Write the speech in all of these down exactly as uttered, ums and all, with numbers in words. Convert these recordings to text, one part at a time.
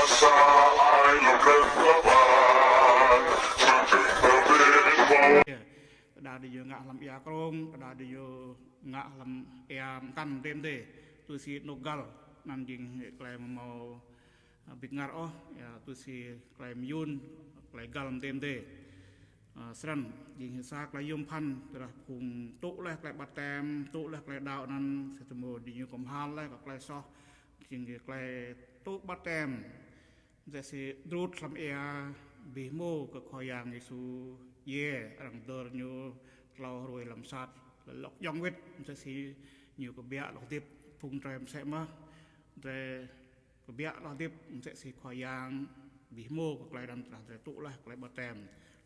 Kơ đa đĭ ñu ngă hlăm ia krông, kơ đa đĭ ñu ngă hlăm ia mkăn tơm tê. Tui si nuk găl, anŭn jing klei mâo, a, ƀing ngă ôh, ia, tui si klei mơyun, klei găl tơm tê. A, srăn, jing sa klei yôm phăn, tơdah phung tŭ laih klei ƀaptem, tŭ laih klei đaŏ anŭn, sa tơmô đĭ ñu kơmhal laih kơ klei soh, jing klei tŭ ƀaptem. Msĕ si drut hlăm ia, bi hmô kơ Khua Yang Yêsu, yê, arăng dơr ñu tlâo hruê hlăm sat, lŏk djŏng wĭt, msĕ si ñu kơbiă lŏk hơdip, phung drei msĕ mơh, drei kơbiă lŏk hơdip, msĕ si Khua Yang, bi hmô kơ klei anŭn tơdah drei tŭ laih klei ƀaptem,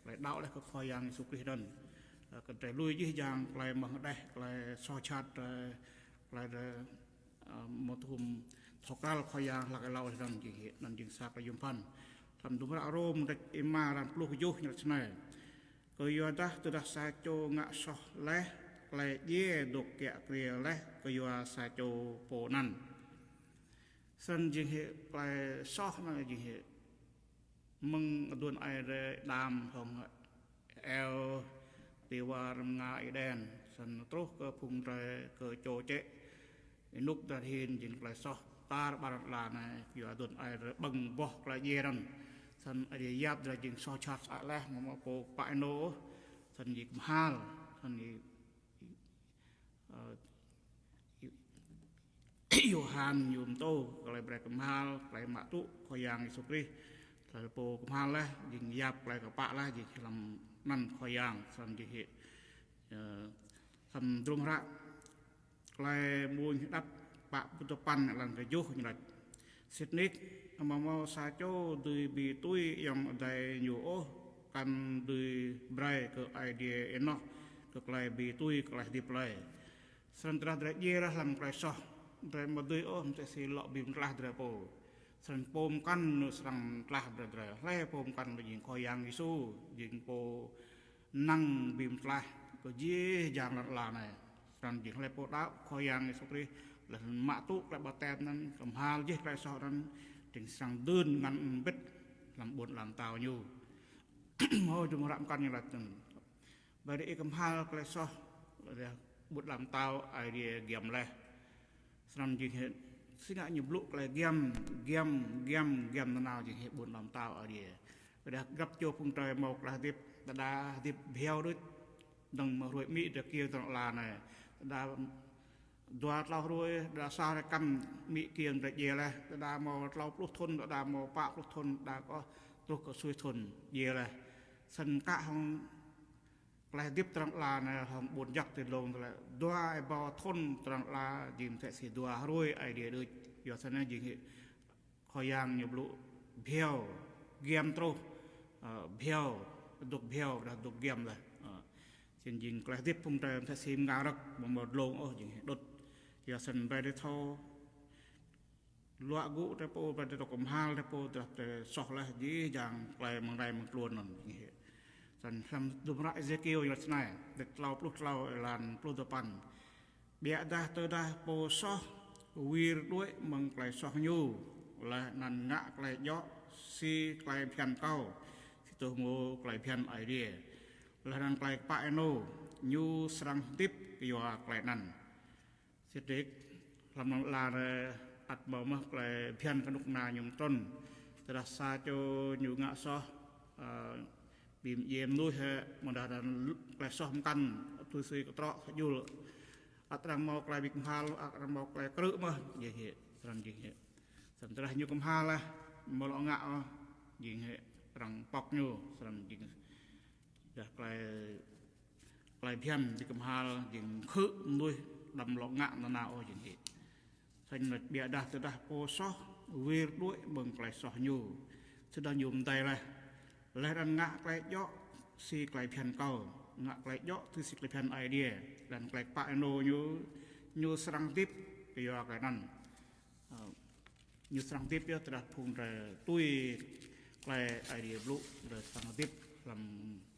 klei đaŏ laih kơ Khua Yang Yêsu Krist anŭn. Ơ, kơ drei lui jih jang klei mơ̆ng đeh, klei soh jhat, klei, klei drei, ơ, mơ̆ thum thâo kral Khua Yang hlăk êlâo anŭn jing hĭ, anŭn jing sa klei yôm phăn. Hlăm dŭm hră Rôm, kdrêč êma, ran pluh kjuh ñu laĭ snei. Kơyua dah tơdah sa čô ngă soh laih, klei djiê dôk kiă kriê laih, kơyua sa čô pô anŭn. Srăn jing hĭ klei soh anŭn jing hĭ. Mơ̆ng aduôn aê drei Adam hŏng Êwa, ti war mơnga Êđen, srăn truh kơ phung drei kơ čô čĕ. Ênuk dah hin jing klei soh tar ƀar lŏn ala anai, yua aduôn aê drei ƀơ̆ng boh klei djiê anŭn. Srăn Aê Diê yap drei jing soh jhat sơăi laih, mơ̆ mâo pô kpă ênô ôh, srăn jing kơmhal, srăn jing, ơ, Yôhan ñu pơtô, klei brơi kơmhal, klei mă tŭ Khua Yang Yêsu Krist. Klei pô kơmhal laih, jing yap klei kơpă laih, jing hlăm anăn Khua Yang, srăn jing hĭ. Ơ, hlăm dŭm hră Klei Mmuñ Hơđăp pă pluh tơpăn, êlan kơ kjuh ñu laĭ. Sĭt nik, amâo mâo sa čô dưi bi tui ayŏng adơi ñu ôh, kăn dưi brơi kơ Aê Diê ênoh kơ klei bi tui klei hơdip lơi. Srăn tơdah drei djiê laih hlăm klei soh, drei amâo dưi ôh msĕ si lŏ bi mtlaih drei pô. Srăn pô mkăn ñu srăng mtlaih brơi drei. Hlei pô mkăn lĕ jing Khua Yang Yêsu, jing pô năng bi mtlaih kơ jih jang lŏn ala anai. Srăn jing hlei pô đaŏ Khua Yang Yêsu Krist, laih anŭn mă tŭ klei ƀaptem anŭn, kơmhal jih klei soh anŭn, jing srăng dưn ngăn mbĭt hlăm ƀuôn ala mtao ñu. Mâo dŭm hră mkăn ñu laĭ anŭn. Ƀơi ih kơmhal klei soh, laih ƀuôn ala mtao Aê Diê giăm laih. Srăn jing hĭ, si ngă ñu blŭ klei giăm, giăm, giăm, giăm nanao jing hĭ ƀuôn ala mtao Aê Diê. Ƀiădah grăp čô phung drei mâo klei hơdip, đơđa hơdip bhiâo đôč, dơ̆ng mơ̆ hruê amĭ drei kiăng tơdang ala anai. Đơđa dua tlâo hruê, đơđa sa hruê kăm amĭ kiăng drei djiê laih, đơđa mâo tlâo pluh thŭn, đơđa mâo pă pluh thŭn, đơđa kơ truh kơ sui thŭn djiê laih. Srăn kă hŏng klei hơdip tơdang ala anai hŏng ƀuôn jăk ti dlông tơlơi dua êbâo thŭn tơdang ala jing msĕ si dua hruê Aê Diê đôč. Yua srăn anai jing hĭ Khua Yang ñu blŭ bhiâo, giăm truh, ơ, bhiâo, dôk bhiâo, dah dôk giăm dah. Ơ, srăn jing klei hơdip phung drei msĕ si mơnga rơ̆k, amâo mâo dlông ôh jing hĭ đŭt. Yua srăn brơi drei thâo luă gŭ drei pô, brơi drei thâo kơmhal drei pô, tơdah drei soh laih jih jang klei mơ̆ng anai mơ̆ng tluôn anŭn jing hĭ. Srăn hlăm dŭm hră Êsêkiêl ñu laĭ snei, kdrêč tlâo pluh tlâo, êlan pluh tơpăn. Ƀiădah tơdah pô soh wir đuaĭ mơ̆ng klei soh ñu, laih anăn ngă klei djŏ si klei bhiăn kâo, si tơhmô klei bhiăn Aê Diê, laih anăn klei kpă ênô, ñu srăng hơdip kyua klei anăn. Sĭt nik, hlăm lŏn ala anai ăt mâo mơh klei bhiăn kơnuk kơna ñu mơtrŭn. Tơdah sa čô ñu ngă soh, ơ, bi mdjiê mnuih hĕ, amâodah anăn klei soh mkăn, tui si kơtrŏ, kơjul. Ăt arăng mâo klei bi kơmhal, ăt arăng mâo klei krư̆ mơh, jing hĭ, srăn jing hĭ. Srăn tơdah ñu kơmhal laih, amâo lŏ ngă ôh, jing hĭ, arăng pŏk ñu, srăn jing. Dah klei, klei bhiăn bi kơmhal jing khư̆ mnuih đăm lŏ ngă nanao ôh jing hĭ. Srăn laĭ ƀiădah tơdah pô soh wir đuaĭ mơ̆ng klei soh ñu, tơdah ñu mdei laih, laih anăn ngă klei djŏ si klei bhiăn kâo, ngă klei djŏ tui si klei bhiăn Aê Diê, laih anăn klei kpă ênô ñu, ñu srăng hơdip kyua klei anăn. Ơ, ñu srăng hơdip yơh, tơdah phung drei tui klei Aê Diê blŭ, drei srăng hơdip hlăm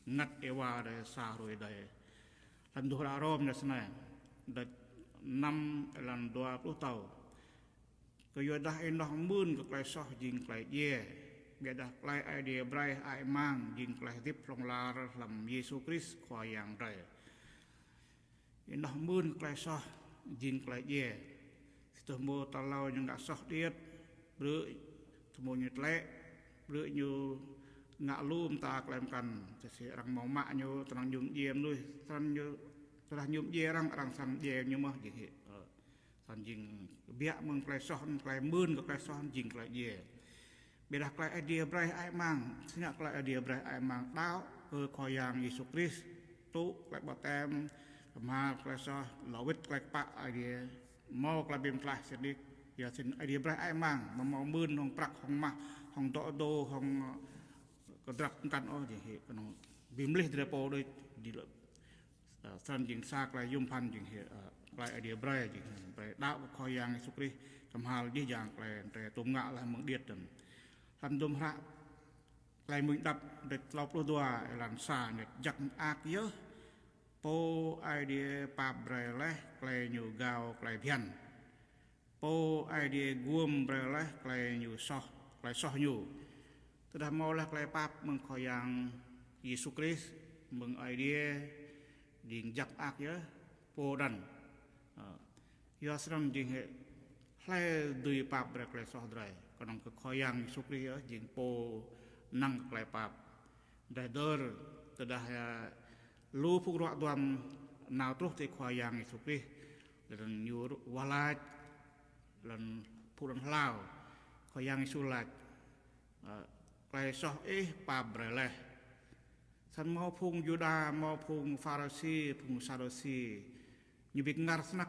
mngăt êwa drei sa hruê adih. Hlăm dŭm hră Rôm ñu laĭ snei, kdrêč năm, êlan dua pluh tlâo. Kơyuadah ênoh mưn kơ tơlơi soh jing tơlơi djai, ƀiădah tơlơi Aê Diê brơi hơăi mang jing tơlơi hơdip hlŏng lar hlăm Yêsu Krist Khua Yang drơi. Ênoh mưn kơ tơlơi soh jing tơlơi djai. Sĭt tơhmô tal hlâo ñu ngă soh điêt, brư̆ tơhmô ñu tlĕ, brư̆ ñu ngă lu mơta tơlơi mơkăn, tơsĭ arăng hmâo mă ñu, tơdang ñu mơdjai mơnuih, tơdang ñu, tơdah ñu mơdjai arăng, arăng srăng djai ñu mơ̆n jing hĭ. Ơ, srăng jing kơbiă mơ̆ng tơlơi soh, tơlơi mưn kơ tơlơi soh jing tơlơi djai. Ƀiădah tơlơi Aê Diê brơi hơăi mang, sĭt tơlơi Aê Diê brơi hơăi mang đaŏ kơ Khua Yang Yêsu Krist, tŭ tơlơi baptem, kơmhal tơlơi soh, lŏ wĭt tơlơi kơpă Aê Diê, hmâo tơlơi bi mơtlaih sĭt nik. Yua sĭt Aê Diê brơi hơăi mang, amâo hmâo mưn hŏng prăk, hŏng mah, hŏng dŏ dô, hŏng, ơ, kơdrăp mơkăn ôh, jing hĭ kơnơ̆ng bi mlih drơi pô đôč, jing lĕ, ơ, srăng jing sa tơlơi yôm phăn jing hĭ, ơ, tơlơi Aê Diê brơi jing hĭ, brơi đaŏ kơ Khua Yang Yêsu Krist, kơmhal jih jang tơlơi, tơlơi tŭm ngă laih mơ̆ng điêt dơ̆ng. Hlăm dŭm hră Tơlơi Mmuñ Hơđăp, dêč klâo pluh dua, êlan sa, ñu jăk mơak yơh pô Aê Diê pap brơi laih tơlơi ñu gao tơlơi phiăn, pô Aê Diê guôm brơi laih tơlơi ñu soh, tơlơi soh ñu. Tơdah hmâo laih tơlơi pap mơ̆ng Khua Yang Yêsu Krist, mơ̆ng Aê Diê, jing jăk mơak yơh pô anăn. Ơ, yua srăng jing hĭ hlơi dưi pap brơi tơlơi soh drơi, kơnơ̆ng kơ Khua Yang Yêsu Krist yơh jing pô năng kơ tơlơi pap. Drơi dơr, tơdah, ơ, lu phung ruă duam nao truh tui Khua Yang Yêsu Krist, lĕ anŭn ñu wah lač, lĕ anŭn phung anŭn hlao, Khua Yang Yêsu lač, ơ, tơlơi soh ih pap brơi laih. Srăng hmâo phung Yuđa, hmâo phung Pharisi, phung Sadusi, ñu ƀĭng ngă snăk,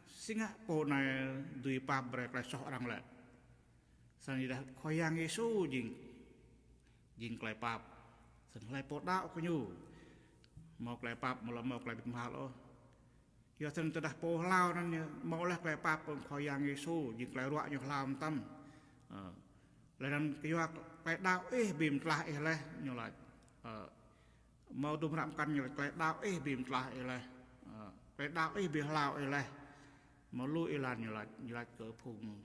si ngă pô anai dưi pap brơi tơlơi soh arăng lĕ. Srăng ñu dah Khua Yang Yêsu jing, jing tơlơi pap. Srăng hlơi pô đaŏ kơ ñu, hmâo tơlơi pap, hmâo lŏ hmâo tơlơi bi kơmhal ôh. Yua srăng tơdah pô hlao anŭn ñu hmâo laih tơlơi pap mơ̆ng Khua Yang Yêsu, jing tơlơi ruă ñu hlao mơtam. Ơ, lĕ anŭn kơyua tơlơi đaŏ ih bi mơtlaih ih laih, ñu lač. Ơ, hmâo dŭm hră mơkăn ñu lač tơlơi đaŏ ih bi mơtlaih ih laih. Ơ, tơlơi đaŏ ih bi hlao ih laih. Hmâo lu êlan ñu lač, ñu lač kơ phung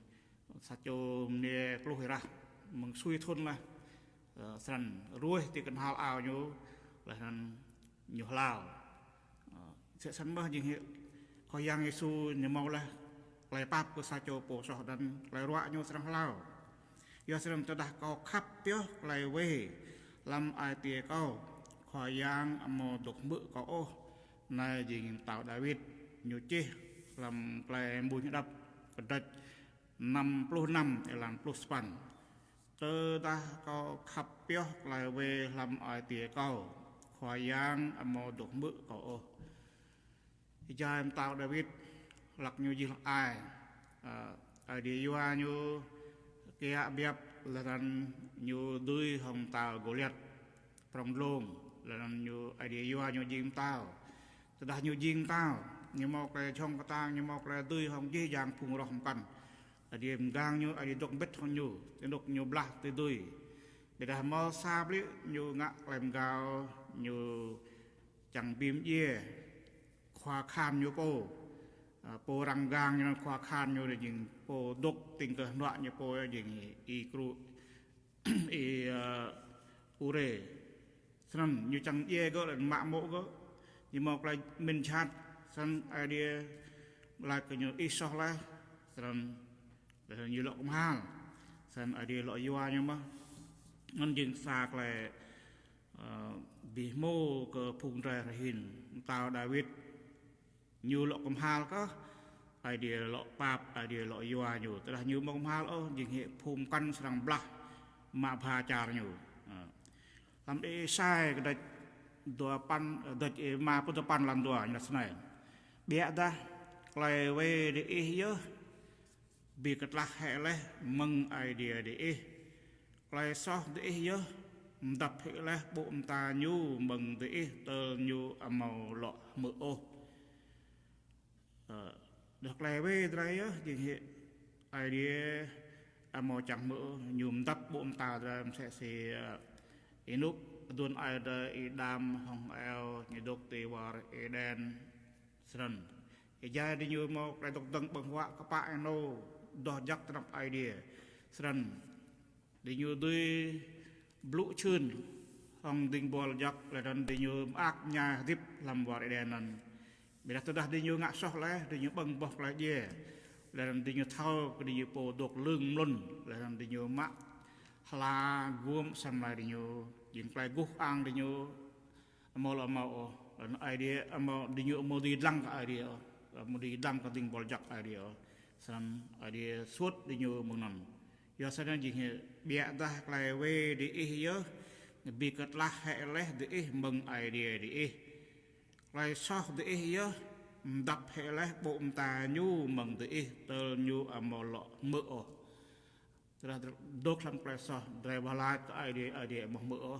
sa čô mơnuih pluh êrah mơ̆ng sui thŭn laih. Ơ, srăng ruih ti kơnhal ao ñu, laih anŭn ñu hlao. Ơ, sĭt săn mơ̆n jing hĭ Khua Yang Yêsu ñu hmâo laih tơlơi pap kơ sa čô pô soh anŭn, tơlơi ruă ñu srăng hlao. Yua srăng tơdah kâo khăp pioh tơlơi wê hlăm ai tiê kâo, Khua Yang amâo dôk hmư̆ kâo ôh. Anai jing pơtao Dawid ñu čih hlăm Tơlơi Mmuñ Hơđăp kơdrêč năm pluh năm, êlan pluh sapăn. Tơdah kâo khăp pioh tơlơi wê hlăm ai tiê kâo, Khua Yang amâo dôk hmư̆ kâo ôh. Êjai pơtao Dawid, hlăk ñu jing hlăk ai, ơ, Aê Diê yua ñu kiă biăp, laih anŭn ñu dưi hŏng pơtao Gôliat prŏng dlông, laih anŭn ñu Aê Diê yua ñu jing pơtao. Tơdah ñu jing pơtao, ñu hmâo tơlơi jhŏng kơtang, ñu hmâo tơlơi dưi hŏng jih jang phung roh mơkăn. Aê Diê mgang ñu, Aê Diê dôk mbĭt hŏng ñu, tơl anŭn ñu blah tơdơi. Ƀiădah hmâo sa blư̆ ñu ngă tơlơi mgao, ñu čang bi mdjiê khua khan ñu pô. Ơ, pô arăng mgang ñu anŭn khua khan ñu jing pô dôk tĭng kơ hơnuă ñu pô jing Y Krô, Y, ơ, Ure. Srăng ñu čang djiê gơ̆, laih anŭn mă mô̆ gơ̆. Ñu hmâo tơlơi pơmĭn jhat, srăng Aê Diê lač kơ ñu ih soh laih, srăng, laih anŭn ñu lŏ kơmhal. Srăng Aê Diê lŏ yua ñu mơ̆n. Anŭn jing sa tơlơi, ơ, bi hmô kơ phung drơi hrơi hin. Pơtao Dawid ñu lŏ kơmhal kơh, Aê Diê lŏ pap, Aê Diê lŏ yua ñu. Tơdah ñu amâo kơmhal ôh, jing hĭ phung mơkăn srăng blah mă bha čar ñu. Ơ. Hlăm Êsai kơdrêč dua păn, kơdrêč êma pluh dua păn, êlan dua ñu lač snei: Ƀiădah tơlơi wê diih yơh bi kơtlah hĭ laih mơ̆ng Aê Diê diih. Tơlơi soh diih yơh mơdăp hĭ laih ƀô̆ mơta ñu mơ̆ng diih tơl ñu amâo lŏ hmư̆ ôh. Ơ, dah tơlơi wê drơi yơh jing hĭ Aê Diê amâo čang hmư̆ ôh, ñu mơdăp ƀô̆ mơta drơi mơsĕ si, ơ, ênuk aduôn aê drơi Y-Adam hŏng Êwa ñu dôk ti war Êđen. Srăng êjai diñu hmâo tơlơi dôk dơ̆ng ƀơ̆ng huă kơpă ênô, doh jăk tơnap Aê Diê. Snăn diñu dưi blŭ čhưn hŏng dĭng buăl jăk, laih anŭn diñu mơak mơñai hơdip hlăm war Êđen anŭn. Ƀiădah tơdah diñu ngă soh laih, diñu ƀơ̆ng boh tơlơi djiê, laih anŭn diñu thâo kơ diñu pô dôk lưng mlŭn, laih anŭn diñu mă hla guôm asăm lai diñu, jing tơlơi guh ang diñu amâo lŏ mâo ôh. Laih anŭn Aê Diê amâo, diñu amâo dưi dlăng kơ Aê Diê ôh, amâo dưi dlăng kơ dĭng buăl jăk Aê Diê ôh. Snăn Aê Diê suôt diñu mơ̆ng anŭn. Yua snăn jing hĕ, ƀiădah tơlơi wê diih yơh, bi kơtlah hĕ laih diih mơ̆ng Aê Diê diih. Tơlơi soh diih yơh, mdăp hĕ laih ƀô̆ mta ñu mơ̆ng diih, tơl ñu amâo lŏ hmư̆ ôh. Tơdah dôk hlăm tơlơi soh, drơi wah lač kơ Aê Diê, Aê Diê amâo hmư̆ ôh.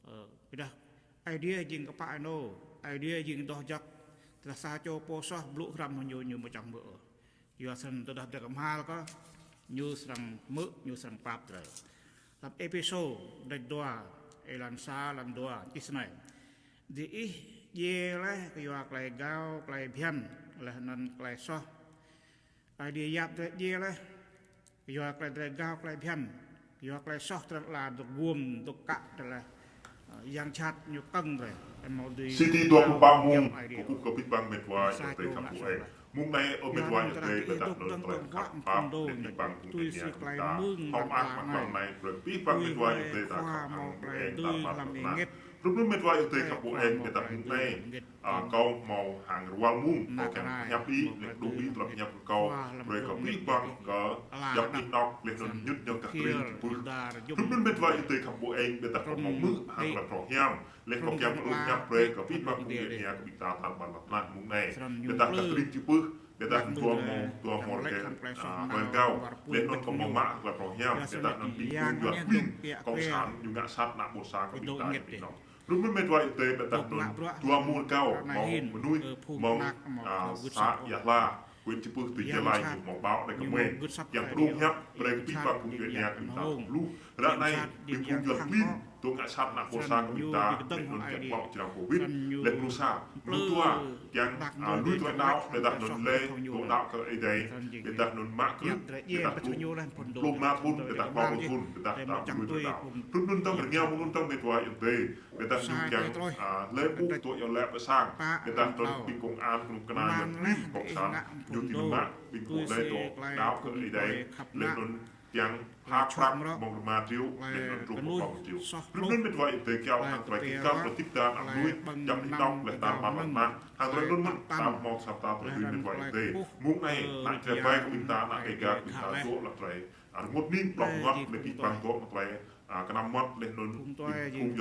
Ơ, ƀiădah Aê Diê jing kpă ênô, Aê Diê jing doh jăk. Tơdah sa čô pô soh blŭ hrăm hăng ñu, ñu amâo čang hmư̆ ôh. Yua snăn tơdah drơi kơmhal kơ, ñu srăng hmư̆, ñu srăng pap drơi. Hlăm Êphêsô, kdrêč dua, êlan sa, êlan dua, čih snei: Diih djiê laih kyua tơlơi gao, tơlơi bhiăn, laih anŭn tơlơi soh. Aê Diê yap drơi djiê laih kyua tơlơi drơi gao, tơlơi bhiăn, kyua tơlơi soh drơi ala dôk guôm, dôk kă drơi laih. Ơ, yang jhat ñu kơ̆ng drơi, amâo dưi Siti dua pluh pă mông, kơkuh kơ abih bang mĕt wa ayŏng adơi khăp ƀu eng. Mông anai, ơ mĕt wa ayŏng adơi, ƀiădah anŭn tơlơi khăp pap, lĕ abih bang phung djuai ania kơ ƀing ta. Hŏng mơak mơ̆ng anai, brơi abih bang mĕt wa ayŏng adơi ta khăp hăng ƀu eng, ta pap lŏn tơnah. Rup anŭn mĕt wa ayŏng adơi khăp ƀu eng, ƀiădah mông anai, a, kâo hmâo hăng rơwal mông, kâo kiăng pơhiăp đĭ, lĕ đŭng đĭ tơlơi pơhiăp kơ kâo, brơi kơ abih bang kơ djăp anih anŏ, laih anŭn ñŭt ñŏng gah tơring jơpưh. Rup anŭn mĕt wa ayŏng adơi khăp ƀu eng, ƀiădah kâo hmâo hmư̆ hăng tơlơi phrâo hiam, laih kâo kiăng pơhiăp brơi kơ abih bang phung djuai ania kơ ƀing ta tar ƀar lŏn tơnah mông anai. Ƀiădah gah tơring jơpưh, ƀiădah anŭn dua mông, dua mông rơkơi, a, tơlơi gao, laih anŭn kâo hmâo mă tơlơi phrâo hiam, ƀiădah anŭn ƀing phung djuai ƀing cộng sản ñu ngă sat ană ƀôn sang kơ ƀing ta jing anŭn. Rup anŭn mĕt wa ayŏng adơi, ƀiădah anŭn dua mông rơkâo hmâo mơnuih mơ̆ng, a, să Ia Hla, huyện Chư Pưh, tỉnh Gia Lai, ñu hmâo ƀuh đei kơmơi kiăng pơdŏng hiăp brơi kơ abih bang phung djuai ania kơ ƀing ta thâo lu. Ră anai ƀing phung djuai ƀing dŏ ngă sat ană ƀôn sang kơ ƀing ta, laih anŭn kiăng ƀuh jrao Covid, laih mrô sa, mrô dua, kiăng, a, lui tơlơi đaŏ, ƀiădah anŭn lĕ dŏ đaŏ kơ Ơi Adai, ƀiădah anŭn mă krư̆, ƀiădah pluh, pluh rơma thŭn, ƀiădah klâo pluh thŭn, ƀiădah ta lui tơlơi đaŏ. Rup anŭn tơ̆ng rơngiao mơ̆ng anŭn tơ̆ng mĕt wa ayŏng adơi, ƀiădah ñu kiăng, a, lĕ ƀuh dŏ yơh lĕ pơ sang, ƀiădah anŭn ƀing công an, kơnuk kơna djuai ƀing cộng sản, ñu či mă ƀing pô lĕ dŏ đaŏ kơ Ơi Adai, laih anŭn kiăng pha prăk mơ̆ng rơma triệu, laih anŭn truh pơ klâo triệu. Rup anŭn mĕt wa ayŏng adơi, kiăng hăng tơlơi kơkăl, tơlơi tip dan, anăm lui, djăp anih anŏ, laih tar ƀar lŏn tơnah. Hăng tơlơi anŭn mơ̆n, ta hmâo sat ta tui mĕt wa ayŏng adơi. Mông anai, ană drơi ƀai kơ ƀing ta, ană Dêga kơ ƀing ta, dŏ lăp tơlơi, a, rơngot hning, plŏk rơngot, laih abih bang dŏ lăp tơlơi, a, kơnăm mơmŏt, laih anŭn ƀing phung djuai ƀing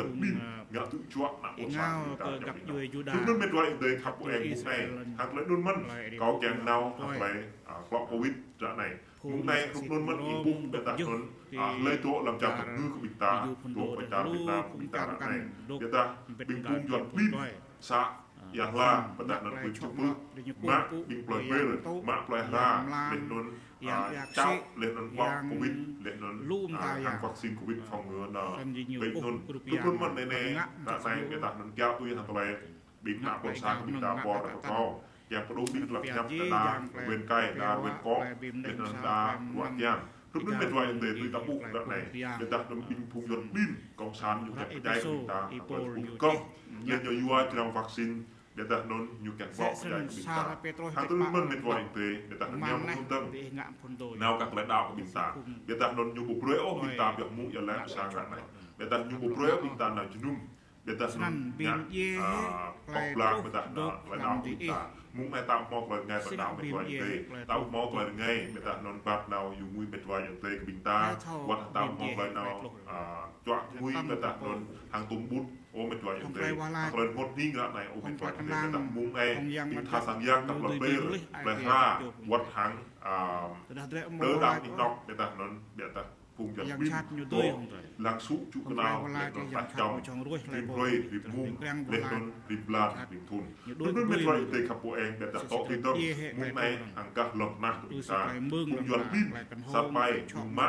ngă tŭ juă ană ƀôn sang kơ ƀing ta jăp anih anŏ. Rup anŭn mĕt wa ayŏng adơi khăp ƀu eng, mông anai, hăng tơlơi anŭn mơ̆n, kâo kiăng nao hăng tơlơi, a, klŏk Covid ră anai. Mông anai rup anŭn mơ̆n ih ƀuh, ƀiădah anŭn, a, lĕ dŏ lăm čar tơpngư kơ ƀing ta, dŏ pơ čar Việt Nam kơ ƀing ta ră anai. Ƀiădah ƀing phung djuai ƀing să Ia Hla, ƀiădah anŭn huyện Chư Pưh, mă ƀing plơi Pel, mă plơi Hra, laih anŭn, a, čăp, laih anŭn klŏk Covid, laih anŭn, a, hăng vaccine Covid phòng ngừa anŭn, laih anŭn. Rup anŭn mơ̆n anai, ră anai, ƀiădah anŭn kiăng tui hăng tơlơi ƀing ană ƀôn sang kơ ƀing ta ƀuh ră anai, kiăng pơdŏng đĭ tơlơi pơhiăp kơ đa Wen Kai, đa Wen Kŏ, laih anŭn đa Ruă Tian. Rup anŭn mĕt wa ayŏng adơi, tui ta ƀuh ră anai, ƀiădah anŭn ƀing phung djuai ƀing cộng sản ñu kiăng pơdjai kơ ƀing ta, hăng tơlơi pơkŏn, laih ñu yua jrao vaccine, ƀiădah anŭn ñu kiăng ƀuh pơdjai kơ ƀing ta. Hăng tơlơi anŭn mơ̆n mĕt wa ayŏng adơi, ƀiădah anŭn mơ̆n tơ̆ng nao kơ tơlơi đaŏ kơ ƀing ta. Ƀiădah anŭn ñu ƀu brơi ôh ƀing ta pioh mŭk yơh lĕ pơ sang ră anai. Ƀiădah ñu ƀu brơi ôh ƀing ta nao jơnum. Ƀiădah anŭn ngă, a, pŏk blang, ƀiădah anŭn tơlơi đaŏ kơ ƀing ta. Mông anai ta hmâo tơlơi rơngai tơlơi đaŏ mĕt wa ayŏng adơi. Ta hmâo tơlơi rơngai, ƀiădah anŭn ƀă nao yua ngui mĕt wa ayŏng adơi kơ ƀing ta. Wơ̆t ta hmâo tơlơi nao, a, čuă ngui, ƀiădah anŭn hăng tơm ƀut, ơ mĕt wa ayŏng adơi. Tơlơi rơngot hning ră anai, ơ mĕt wa ayŏng adơi, ƀiădah mông anai, ƀing tha sang yang ta plơi Pel, plơi Hra, wơ̆t hăng, a, tơl đaŏ anih anŏ, ƀiădah anŭn, ƀiădah phung djuai ƀing dŏ lăng sŭ čŭ kơnao, laih anŭn tač čăm, rĭm hrơi, rĭm mông, laih anŭn rĭm blan, rĭm thŭn. Rup anŭn mĕt wa ayŏng adơi khăp ƀu eng, ƀiădah tŏ tui tơ̆ng, mông anai, hăng gah lŏn tơnah kơ ƀing ta, phung djuai ƀing, sat ƀai, mơ̆ng mă,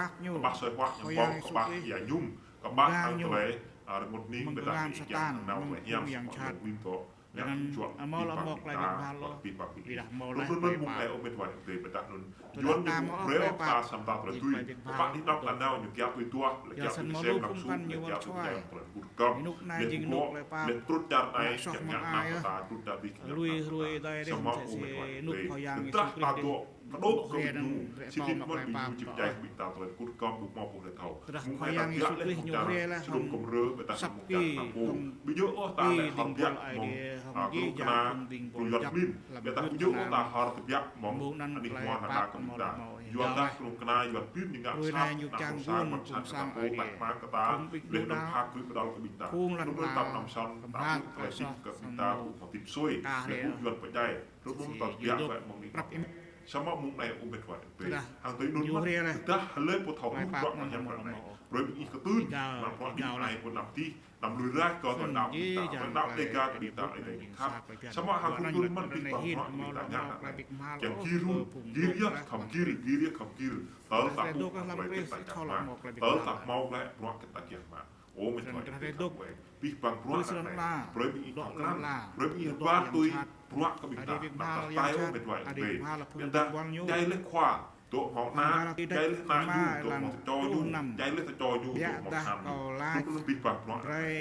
kơƀah ñu, kơƀah asơi huă ñu, kơƀah Yang Yêsu Krist, kơƀah tơlơi, a, rơngot hning, ƀôdah kơ Yang Satan, nao kơ Yang Satan. Anŭn, ơ, hmâo lŏ mơ̆ klei ƀing pha lŏ, ƀiădah hmâo leh klei pha. Anŭn mơ̆n mơ̆ng anai ơ met wa ayŏng adơi, ƀiădah anŭn Yuan ñu brơi ta sa mta tơlơi tui. Pă anai anŏ ta nao ñu kiăng tui tuah, lĕ kiăng tui sem lăng su, lĕ kiăng tui sem tơlơi kut kơm. Lĕ pơgŏ, lĕ trŭt čar anai, kiăng ngă anăp ta trŭt čar dih kiăng ngă ta. Samơ̆ ơ met wa ayŏng adơi, tơdah ta dŏ kơdŏ kơ ƀing ñu, sĭt nik mơ̆n ƀing ñu či pơdjai kơ ƀing ta tơlơi kut kơm ƀu hmâo pô hlơi thâo. Mơ̆ng anai ta ƀiă leh hơ̆k čar, sơdŏng kơmrơ, ƀiădah mơ̆ng čar ta pô. Ƀu djơ̆ ôh ta leh hơ̆k ƀiă mơ̆ng, a, kơnuk kơna, kơ Yuan pơmĭn. Ƀiădah ƀu djơ̆ ôh ta hơ̆k ƀiă mơ̆ng anih hmua hơna kơ ƀing ta. Yuan dah kơnuk kơna, Yuan pơmĭn ñu ngă sat, ană kơ sang, ƀôn sang, kơ sang, kơ sang, kơ sang, kơ ta, leh anŭn hơ̆k kơ ƀing ta. Anŭn mơ̆n ta pơnăm săn, ta pơ̆n tơlơi sĭt kơ ƀing ta, ƀu hmâo tĭp sui, leh ƀu Yuan pơdjai. Anŭn mơ̆n ta ƀiă wơ̆t mơ̆ng anai. Samơ̆ mơ̆ng anai ơ met wa ayŏng adơi. Hăng tui anŭn mơ̆n, tơdah hlơi pô thâo hluh bruă mơhiam bruă anai. Brơi ƀing ih kơtưn, mă bruă ƀing anai pô anăp tih, anăm lui raih kơ tơlơi đaŏ ƀing ta, tơlơi đaŏ Dêga kơ ƀing ta, ơi adơi ƀing khăp. Samơ̆ hăng tui anŭn mơ̆n ƀing păng bruă ƀing ta ngă anai. Kiăng gir run, gir yơh khŏm gir, gir yơh khŏm gir. Tơl ta ƀuh tơlơi kơ ta čang mă. Tơl ta hmâo leh bruă kơ ta kiăng mă. Ơ met wa ayŏng adơi khăp ƀu eng. Abih bang bruă anai. Brơi ƀing ih thâo krăn. Brơi ƀing ih ba tui bruă kơ ƀing ta. Anăp tơlơi ơ met wa ayŏng adơi. Ƀiădah djai leh khua, dŏ hmâo ană, djai leh ană ñu, dŏ hmâo tơčô ñu, djai leh tơčô ñu, dŏ hmâo tơngan ñu. Anŭn abih bang bruă anai.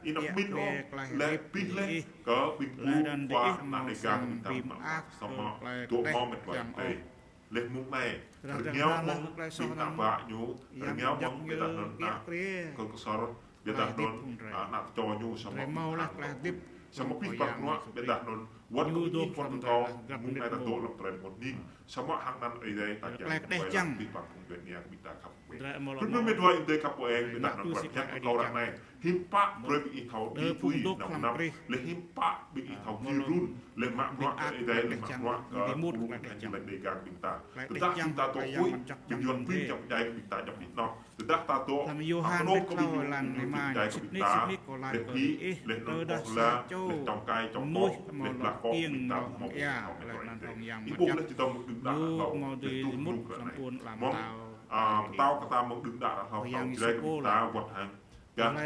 Ih anăm pơmĭn ôh, leh abih leh kơ ƀing pô khua ană Dêga kơ ƀing ta. Samơ̆ dŏ hmâo met wa ayŏng adơi. Leh mơ̆ng anai, rơngiao mơ̆ng ƀing ană bă ñu, rơngiao mơ̆ng ƀiădah anŭn ană kơ kơsor, ƀiădah anŭn, a, ană tơčô ñu samơ̆ ƀing hăng tŏ. Samơ̆ abih bang bruă, ƀiădah anŭn wơ̆t kơ ƀing ih wơ̆t kơ kâo, mơ̆ng anai ta dŏ lăm tơlơi rơngot hning. Samơ̆ hăng anăn ơi adơi ta kiăng wai lăng abih bang phung djuai ania kơ ƀing ta khăp ƀu eng. Anŭn mơ̆n met wa ayŏng adơi khăp ƀu eng, ƀiădah anŭn wơ̆t kiăng kơ kâo ră anai. Hiư̆m pă brơi ƀing ih thâo đĭ tui năm năm, leh hiư̆m pă ƀing ih thâo gir run, leh mă bruă kơ ơi adơi, leh mă bruă kơ pơpŭ hăng tơlơi Dêga kơ ƀing ta. Tơdah ƀing ta dŏ huĭ, ƀing Yuan pơmĭn kiăng pơdjai kơ ƀing ta djŏp anih anŏ. Tơdah ta dŏ, a, kơnơ̆ng kơ ƀing ñu, ñu pơdjai kơ ƀing ta, leh phi, leh anŭn ƀôh la, leh čŏng kai, čŏng kŏ, leh blah kŏ ƀing ta ƀu hmâo ƀing thâo met wa ayŏng adơi. Ih ƀuh leh či tơm mơ̆ng đưm đă hlâo, leh truh mơ̆ng ră anai. Mơ̆ng, a, pơtao kơ ta mơ̆ng đưm đă hlâo, pơtao Jrai kơ ƀing ta wơ̆t hăng Gah, a,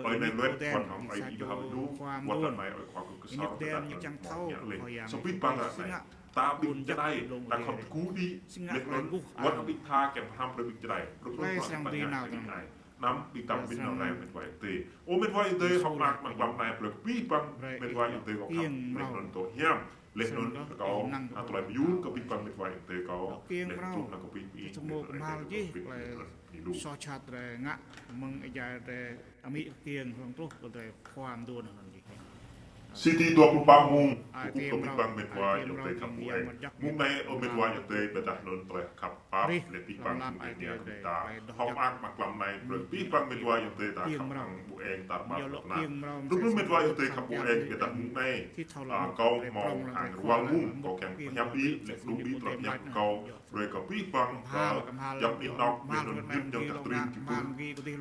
ơi anai luet, wơ̆t hăng ơi Ih Hơbĭ Ñu, wơ̆t hăng anai ơi khua kơ kơsor, ƀiădah anŭn mơ̆ng anai leh. Samơ̆ abih bang ră anai. Ta ƀing čơđai, ta khŏm tơgŭ đĭ, leh anŭn wơ̆t hăng ƀing tha kiăng pơhrăm brơi ƀing čơđai. Brơi kơ ƀing ta ngă tui anai. Anăm ƀing ta pơmĭn nao rai met wa ayŏng adơi. Ơ met wa ayŏng adơi, hơ̆k mơak mlam anai brơi kơ abih bang met wa ayŏng adơi kâo khăp, leh anŭn dŏ hiam. Leh anŭn kâo hăng tơlơi mơyun kơ abih bang met wa ayŏng adơi kâo, leh anŭn truh nao kơ abih bang met wa ayŏng adơi kâo, abih bang met wa ayŏng adơi kâo. Soh sat rai ngă mơ̆ng ih jai rai amĭ kiăng hlŏng truh kơ rai khua mơduôn anŭn jih. Sĭt nik dua pluh pă mông, kơkuh kơ abih bang met wa ayŏng adơi khăp ƀu eng. Mông anai ơ met wa ayŏng adơi, ƀiădah anŭn tơlơi khăp pap leh abih bang phung djuai ania kơ ƀing ta. Hơ̆k mơak mlam anai brơi kơ abih bang met wa ayŏng adơi ta khăp hăng ƀu eng tar ƀar lŏn tơnah. Truh anŭn met wa ayŏng adơi khăp ƀu eng, ƀiădah mông anai, a, kâo hmâo hăng rual mông, kâo kiăng pơhiăp đĭ, leh pơđŭng đĭ tơlơi hiăp kâo, brơi kơ abih bang, a, djŏp anih anŏ, leh anŭn ñŭt ñŏng gah tơring jơpưh.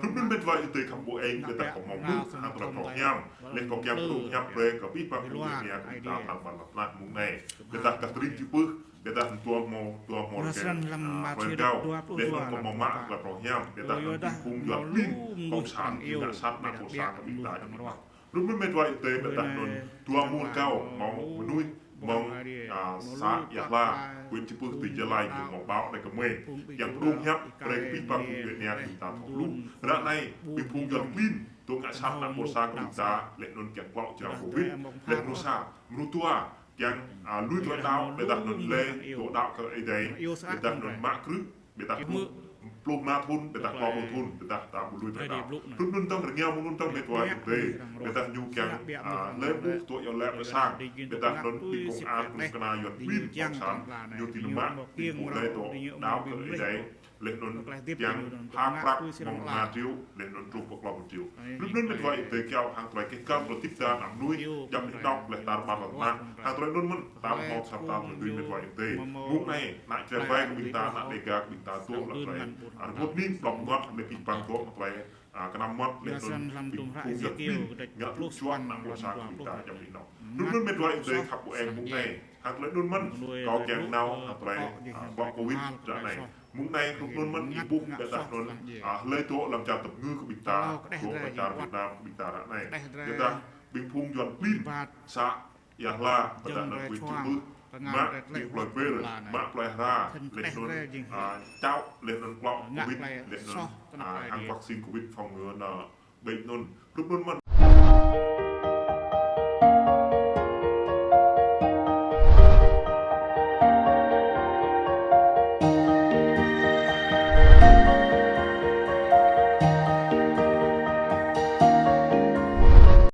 Truh anŭn met wa ayŏng adơi khăp ƀu eng, ƀiădah kâo hmâo mơnuih hăng tơlơi phrâo hiam, leh kâo kiăng pơđŭng hiăp brơi kơ abih bang phung djuai ania kơ ƀing ta tar ƀar lŏn tơnah mông anai. Ƀiădah gah tơring jơpưh, ƀiădah anŭn dua hmâo, dua hmâo rơkơi, a, rơkơi gao, leh anŭn kâo hmâo mă tơlơi phrâo hiam, ƀiădah anŭn ƀing phung Yuan pơmĭn, cộng sản, ƀing ngă sat ană ƀôn sang kơ ƀing ta jơnum. Truh anŭn met wa ayŏng adơi, ƀiădah anŭn dua mông rơkơi hmâo mơnuih mơ̆ng, a, să Ia Hla, huyện Chư Pưh, tỉnh Gia Lai, ñu hmâo ƀuh anai kơ mơi. Kiăng pơđŭng hiăp brơi kơ abih bang phung djuai ania kơ ƀing ta thâo hluh. Ră anai, ƀing phung Yuan pơmĭn, dŏ ngă sat ană ƀôn sang kơ ƀing ta, leh anŭn kiăng klŏ jrao Covid, leh mrô sa, mrô dua, kiăng, a, lui tơlơi đaŏ, ƀiădah anŭn lĕ dŏ đaŏ kơ Ơi Adai, ƀiădah anŭn mă krư̆, ƀiădah pluh, pluh rơma thŭn, ƀiădah klâo pluh thŭn, ƀiădah ta ƀu lui tơlơi đaŏ. Truh anŭn dơ̆ng rơngiao mơ̆ng anŭn dơ̆ng met wa ayŏng adơi, ƀiădah ñu kiăng, a, lĕ ƀuh dŏ iâu laĭ pơ sang, ƀiădah anŭn ƀing công an, ƀing kơna Yuan pơmĭn cộng sản, ñu či nao mă, ƀing pô lĕ dŏ đaŏ kơ Ơi Adai, leh anŭn kiăng pha prăk mơ̆ng rơma triệu, leh anŭn truh pơ klâo pluh triệu. Truh anŭn met wa ayŏng adơi kiaŏ hăng tơlơi kơkal tơlơi tip ta ană mơnuih, djŏp anih anŏ leh tar ƀar lŏn tơnah. Hăng tơlơi anŭn mơ̆n, ta hmâo sa mta tơlơi dưi met wa ayŏng adơi. Mông anai, ană Jrai ƀai kơ ƀing ta, ană Dêga kơ ƀing ta dŏ lăm tơlơi rơngot ning, blŏng ngot, leh ƀing păng dŏ tơlơi, a, kơnăm mơmŏt, leh anŭn ƀing phung Yuan pơmĭn, ngă tŭ juă ană ƀôn sang kơ ƀing ta djŏp anih anŏ. Truh anŭn met wa ayŏng adơi khăp ƀu eng mông anai. Hăng tơlơi anŭn mơ̆n, kâo kiăng nao hăng tơlơi, a, klŏ Covid ră anai. Mông anai truh anŭn mơ̆n ih ƀuh ƀiădah anŭn, a, hlơi dŏ lăm čar tơpơngư kơ ƀing ta, dŏ lăm čar Việt Nam kơ ƀing ta ră anai. Ƀiădah ƀing phung Yuan klin, sa ia hla, ƀôdah ană Covid čih ƀuh, mă ƀing plơi pêr, mă plơi hra, laih anŭn, a, čao, laih anŭn klŏk Covid, laih anŭn, a, hăng vaccine Covid phòng ngừa ană ƀing anŭn. Hrup anŭn mơ̆n